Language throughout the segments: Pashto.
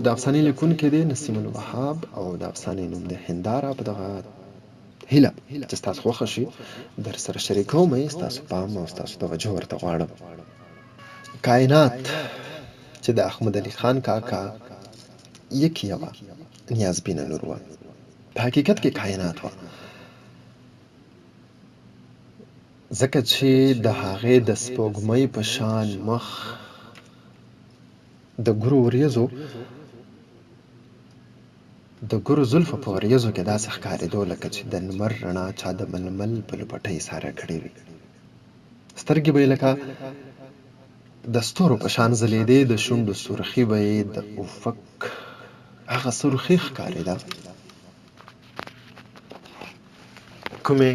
د افسانې لیکونکی دی نسیم الوهاب او د افسانې نوم دی هنداره. په دغه هیله چې ستاسو خوښه شي در سره شریکوم یې، ستاسو پام او ستاسو توجه ورته غواړم. کائنات چې د احمد علي خان کاکا یکې یوه نیازبینه لور وه، په حقیقت کې کائنات وه، ځکه چې د هغې د سپوږمۍ په شان مخ د ګرو وریځو د ګرو زلفو په وریځو کې داسې ښکارېدو لکه چې د لمر رڼا چا د ململ په لوپټه ایساره کړې وي. سترګې به یې لکه د ستورو په شان ځلېدې، د شونډو سرخي به یې د افق هغه سرخي ښکارېده کومې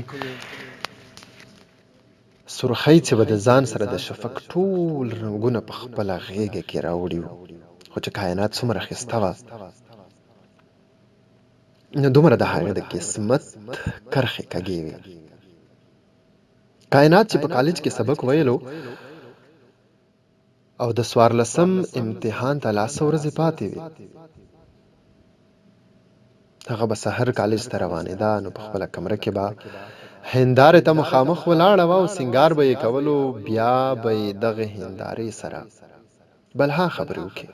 سرخۍ چې به د ځان سره د شفق ټول رنګونه په خپله غېږه کې راوړي وو. خو چې کاینات څومره ښایسته وه نو دومره د هغې د قسمت کرښې کږې وې. کاینات چې په کالج کې سبق ویلو او د څوارلسم امتحان ته لا څه ورځې پاتې وې، هغه به سحر کالج ته روانېده نو په خپله کمره کې به هندارې ته مخامخ ولاړه وه او سینګار به یې کولو، بیا به یې دغې هندارې سره بلها خبرې وکړې،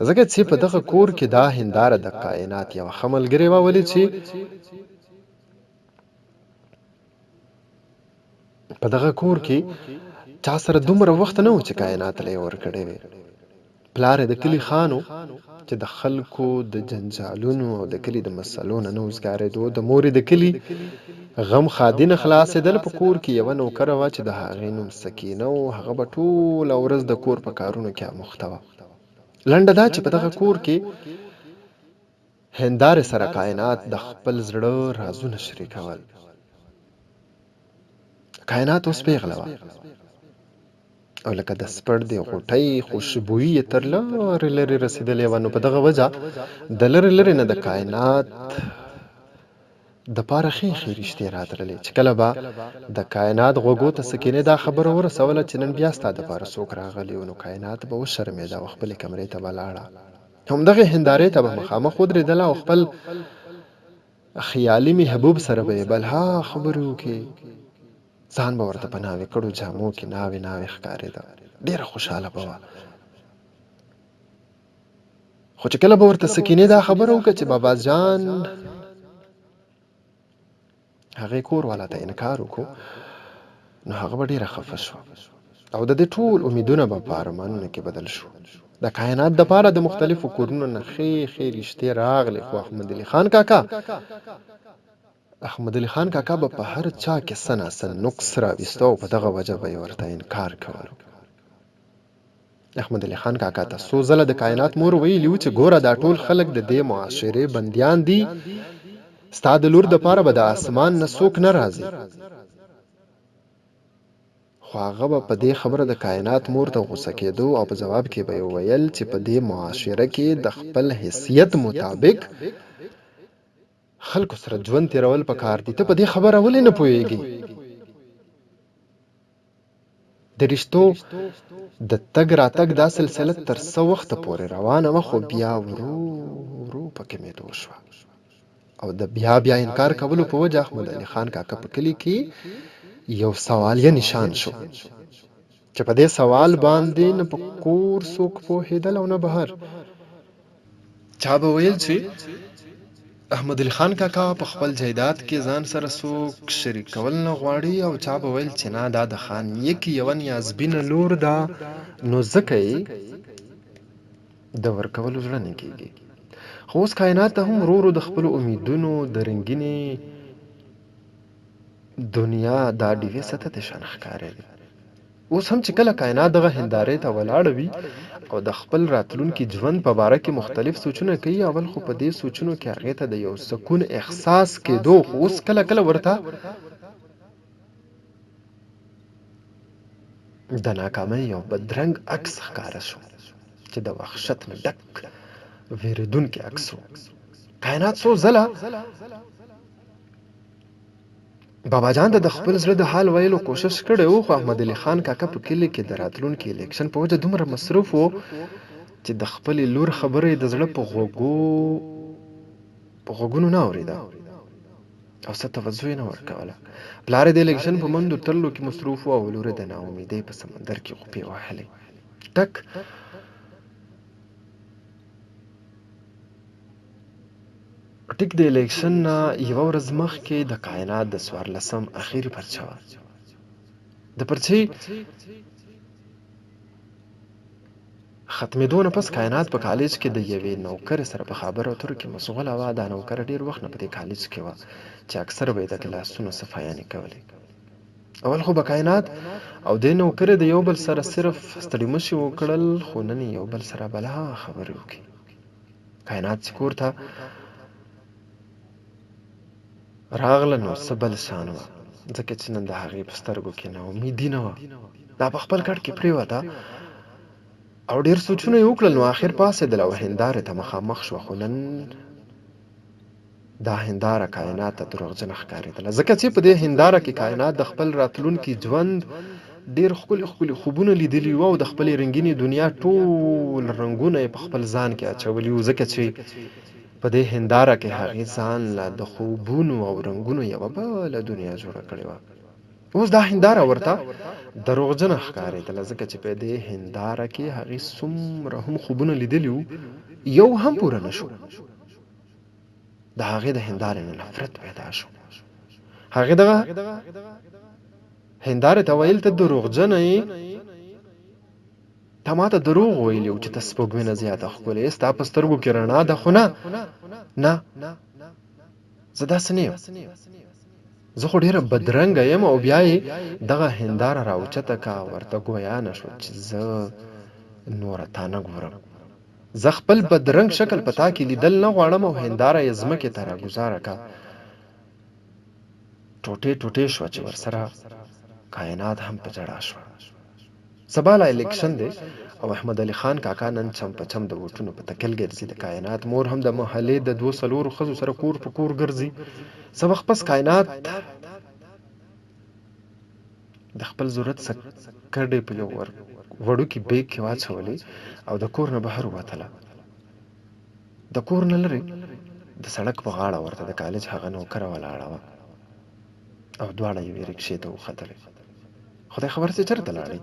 ځکه چې په دغه کور کې دا هنداره د کاینات یوه ښه ملګرې وه، ولې چې په دغه کور کې چا سره دومره وخت نه و چې کاینات له یې ورکړی وي. پلار یې د کلي خان و چې د خلکو د جنجالونو او د کلي د مسلو نه نه وزګارېدو. د مور یې د کلي غم ښادي نه خلاصېدل. په کور کې یوه نوکره وه چې د هغې نوم سکینه و، هغه به ټوله ورځ د کور په کارونو کې اموخته وه. لنډه دا چې په دغه کور کې هندارې سره کاینات د خپل زړه رازونه شریکول. کاینات اوس پیغله وه او لکه د سپړ د غوټۍ خوشبويي یې تر لرې لرې رسېدلې وه، نو په دغه وجه د لرې لرې نه د کاینات د پاره ښې ښې رشتې راتللې. چې کله به د کاینات غوږو ته سکینې دا خبره ورسوله چې نن بیا ستا د پاره څوک راغلي وو، نو کاینات به وشرمېده او خپلې کمرې ته به لاړه، همدغې هندارې ته به مخامخ ودرېدله او خپل خیالي محبوب سره به یې بلها خبرې وکړې. ځان به ورته په ناوې کړو جامو کې ناوې ناوې ښکارېده، ډېره خوشحاله به وه. خو چې کله به ورته سکینې دا خبره وکړه چې بابا جان هغې کور والا ته انکار وکړو، نو هغه به ډېره خفه شوه او د دې ټول امیدونه به په ارمانونو کې بدل شو. د کائنات د پاره د مختلفو کورونو نه ښې ښې رشتې راغلې، خو احمد علي خان کاکا احمد علي خان کاکا به په هر چا کې څه نا څه نقص راویستو او په دغه وجه به یې ورته انکار کولو. احمد علي خان کاکا ته څو ځله د کائنات مور ویلي وو چې ګوره دا ټول خلک د دې معاشرې بندیان دي، ستا د لور دپاره به د اسمان نه څوک نه راځي. خو هغه به په دې خبره د کائنات مور ته غوسه کېدو او په ځواب کې به یې ویل چې په دې معاشره کې د خپل حیثیت مطابق خلکو سره ژوند تېرول پکار دي، ته په دې خبره ولې نه پوهېږې؟ د رشتو د تګ راتګ دا سلسله تر څه وخته پورې روانه وه، خو بیا ورو ورو په کمېدو شوه او د بیا بیا انکار کولو په وجه احمد علي خان کاکا په کلي کې یو سوالیه نشان شو چې په دې سوال باندې نه په کور څوک پوهېدل او نه بهر. چا به ویل چې احمد علي خان کاکا په خپل جایداد کې ځان سره څوک شریک کول نه غواړي او چا به ویل چې نه، دا د خان یکې یوه نیازبینه لور ده نو ځکه یې د ورکولو زړه نه کیږي. خو اوس کاینات ته هم ورو ورو د خپلو امیدونو د رنګینې دنیا دا ډیوې ستتې شان ښکارېدې. اوس هم چې کله کاینات دغه هندارې ته ولاړه وي او د خپل راتلونکي ژوند په باره کې مختلف سوچونه کوي، اول خو په دې سوچونو کې هغې ته د یو سکون احساس کېدو، خو اوس کله کله ورته د ناکامۍ یو بدرنګ عکس ښکاره شو چې د وحشت نه ډک ویریدونکی عکس و. کاینات څو ځله بابا جان ته د خپل زړه د حال ویلو کوشش کړی و، خو احمد علي خان کاکا په کلي کې د راتلونکي الیکشن په وجه دومره مصروف و چې د خپلې لور خبره یې د زړه په غوږو په غوږونو نه اورېده او څه توجه یې نه ورکوله. پلار یې د الیکشن په مندو ترلو کې مصروف و او لور یې د ناامیدۍ په سمندر کې غوپې وهلې. ټک ټیک د الیکشن نه یوه ورځ مخکې د کاینات د څوارلسم اخري پرچه وه. د پرچې ختمېدو نه پس کاینات په کالج کې د یوې نوکرې سره په خبرو اترو کې مشغوله وه. دا نوکره ډېر وخت نه په دې کالج کې وه چې اکثر به یې د کلاسونو صفایانې کولې. اول خو به کاینات او دې نوکرې د یو بل سره صرف ستړي مشي وکړل، خو نن یې یو بل سره بلا خبرې وکړې. کاینات چې کور ته راغله نو څه بل شان وه، ځکه چې نن د هغې په سترګو کې ناامیدي نه وه. دا په خپل کټ کې پرېوته او ډېر سوچونه یې وکړل، نو اخر پاڅېدله او هېندارې ته مخامخ شوه، خو نن دا هېنداره کاینات ته دروغجنه ښکارېدله، ځکه چې په دې هېنداره کې کاینات د خپل راتلونکي ژوند ډېر ښکلي ښکلي خوبونه لیدلي وو او د خپلې رنګینې دنیا ټول رنګونه یې په خپل ځان کې اچولي وو، ځکه چې په دې هېنداره کې هغې ځان له د خوبونو او رنګونو یوه بله دنیا جوړه کړې وه. اوس دا هېنداره ورته دروغجنه ښکارېدله، ځکه چې په دې هېنداره کې هغې څومره هم خوبونه لیدلي وو، یو هم پوره نه شو. د هغې د هېندارې نه نفرت پیدا شو. هغې دغه هېندارې ته ویل، ته دروغجنه یې، تا ماته دروغ ویلي وو چې ته سپوږمۍ نه زیاته ښکلې یې، ستا په سترګو کې رڼا ده، خو نه، نه، زه داسې نه یم، زه خو ډېره بدرنګه یم. او بیا یې دغه هېنداره راوچته که، ورته ګویانه شوه چې زه نوره تا نه ګورم، زه خپل بدرنګ شکل په تا کې لیدل نه غواړم. او هېنداره یې ځمکې ته راګوزاره که، ټوټې ټوټې شوه چې ورسره کاینات هم په ژړا شوه. سبا لا الیکشن دی او احمد علي خان کاکا نن چم په چم د ووټونو په تکل ګرځي. د کاینات مور هم د محلې د دوو څلورو ښځو سره کور په کور ګرځي. څه وخت پس کاینات د خپل ضرورت څه کډې په یو وړوکي بیګ کې واچولې او د کور نه بهر ووتله. د کور نه لرې د سړک په غاړه ورته د کالج هغه نوکره ولاړه وه او دواړه یوې ریکشې ته وختلې. خدای خبر چې چېرته لاړې.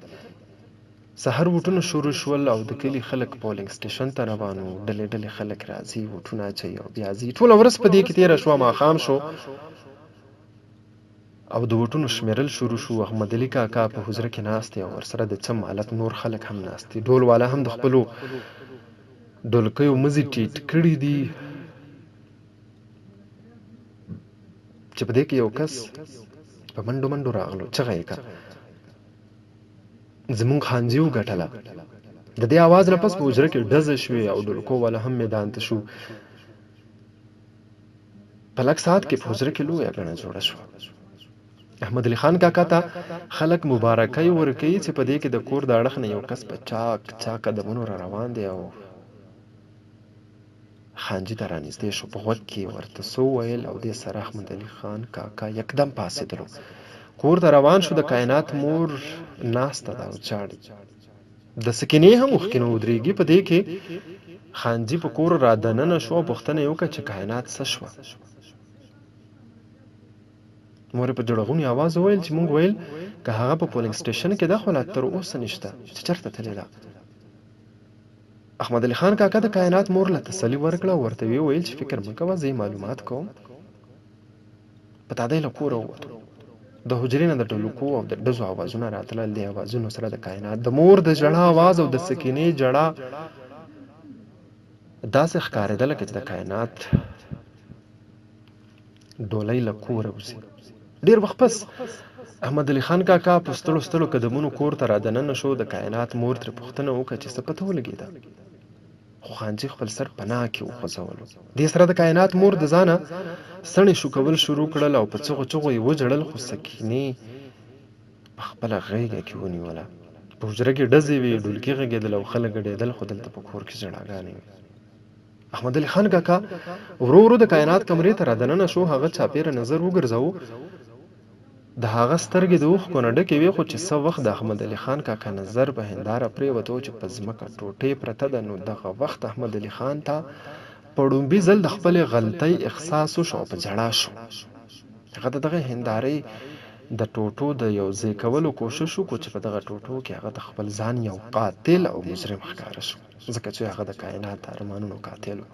سهار ووټونه شروع شول او د کلي خلک پولینګ سټیشن ته روان وو. ډلې ډلې خلک راځي، ووټونه اچوي او بیا ځي. ټوله ورځ په دې کې تېره شوه. ماښام شو او د ووټونو شمېرل شروع شو. احمد علي کاکا په حجره کې ناست دی او ورسره د چم حالت نور خلک هم ناست دي. ډول والا هم د خپلو ډولکیو مزي ټیټ کړي دي چې په دې کې یو کس په منډو منډو راغلو، چغه یې کړه، زمونږ خانجي وګټله. د دې اواز نه پس په حجره کې ډزې شوې او ډولکو والا هم میدان ته شو. په لږ ساعت کې په حجره کې لویه ګڼه جوړه شوه. احمد علي خان کاکا ته خلک مبارکۍ ورکوي چې په دې کې د کور د اړخ نه یو کس په چاک چاک قدمونو را روان دی او خانجي ته رانږدې شو، په غوږ کې یې ورته څه وویل او دې سره احمد علي خان کاکا یکدم پاڅېدلو، کور ته روان شو. د کاینات مور ناسته ده او ژاړي. د سکینې هم اوښکې نه ودرېږي. په دې کې خانجي په کور را دننه شو او پوښتنه یې وکړه چې کاینات څه شوه؟ مور یې په ژړغوني اواز وویل چې مونږ ویل که هغه په پولینګ سټیشن کې ده، خو لا تر اوسه نشته، چې چرته تللې ده. احمد علي خان کاکا د کاینات مور له تسلي ورکړه او ورته ویې ویل چې فکر مه کوه، زه یې معلومات کوم. په تادۍ له کوره ووتو. د حجرې نه د ډلوکو او د ډزو اوازونه راتلل. دې اوازونو سره د کاینات د مور د ژړا اواز او د سکینې ژړا داسې ښکارېده لکه چې د کاینات ډولۍ له کوره وځي. ډېر وخت پس احمد علي خان کاکا په ستړو ستړو قدمونو کور ته رادننه شو. د کاینات مور ترې پوښتنه وکړه چې څه پته ولګېده؟ خو خانجي خپل سر په نا کې وخوځولو. دې سره د کاینات مور د ځانه څڼې شوکول شروع کړل او په چغو چغو یې وژړل، خو سکینې په خپله غېږه کې ونیوله. په حجره کې ډزې وې، ډولکي غږېدل او خلک ګډېدل، خو دلته په کور کې ژړاګانې وې. احمد علي خان کاکا ورو ورو د کاینات کمرې ته رادننه شو. هغه چاپېره نظر وګرځاوه. د هغه سترګې د اوښکو نه ډکې وې خو چې څه وخت د احمد علي خان کاکا نظر په هنداره پرېوتو چې په ځمکه ټوټې پرته ده نو دغه وخت احمد علي خان ته په ړومبي ځل د خپلې غلطۍ احساس وشو او په ژړا شو. هغه د دغې هندارې د ټوټو د یو ځای کولو کوشش وکړو چې په دغه ټوټو کې هغه د خپل ځان یو قاتل او مجرم ښکاره شو ځکه چې هغه د کاینات د ارمانونو قاتل و.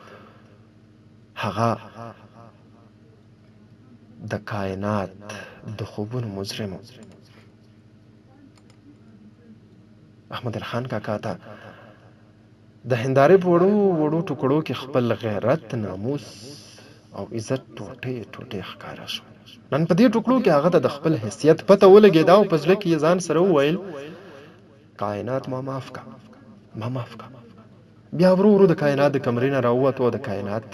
هغه د کاینات د خوبونو مجرم و. احمد خان کاکا ته د هندارې په وړو وړو ټوکړو کې خپل غیرت، ناموس او عزت ټوټې ټوټې ښکاره شو. نن په دې ټوکړو کې هغه ته د خپل حیثیت پته ولګېده او په زړه کې یې ځان سره وویل، کاینات ما معاف کا، ما معاف کا. بیا ورو ورو د کاینات د کمرې نه راووتو او د کاینات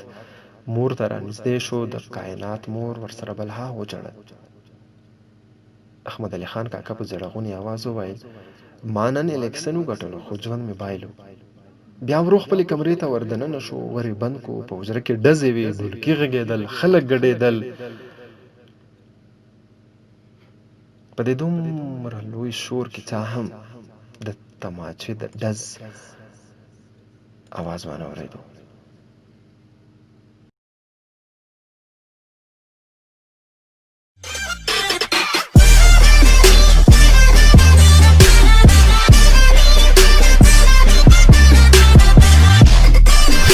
مور ته رانږدې شو. د کاینات مور ورسره بلها وژړل. احمد علي خان کاکا په ژړغوني اواز وویل، ما نن الیکسن وګټلو خو ژوند مې بایلو. بیا ورو خپلې کمرې ته وردننه شو، ور یې بند کو، په حجره کې ډزې وې، ډولکي غږېدل، خلک ګډېدل. په دې دومره لوی شور کې چا هم د تماچې د ډز اواز وانه ورېدو.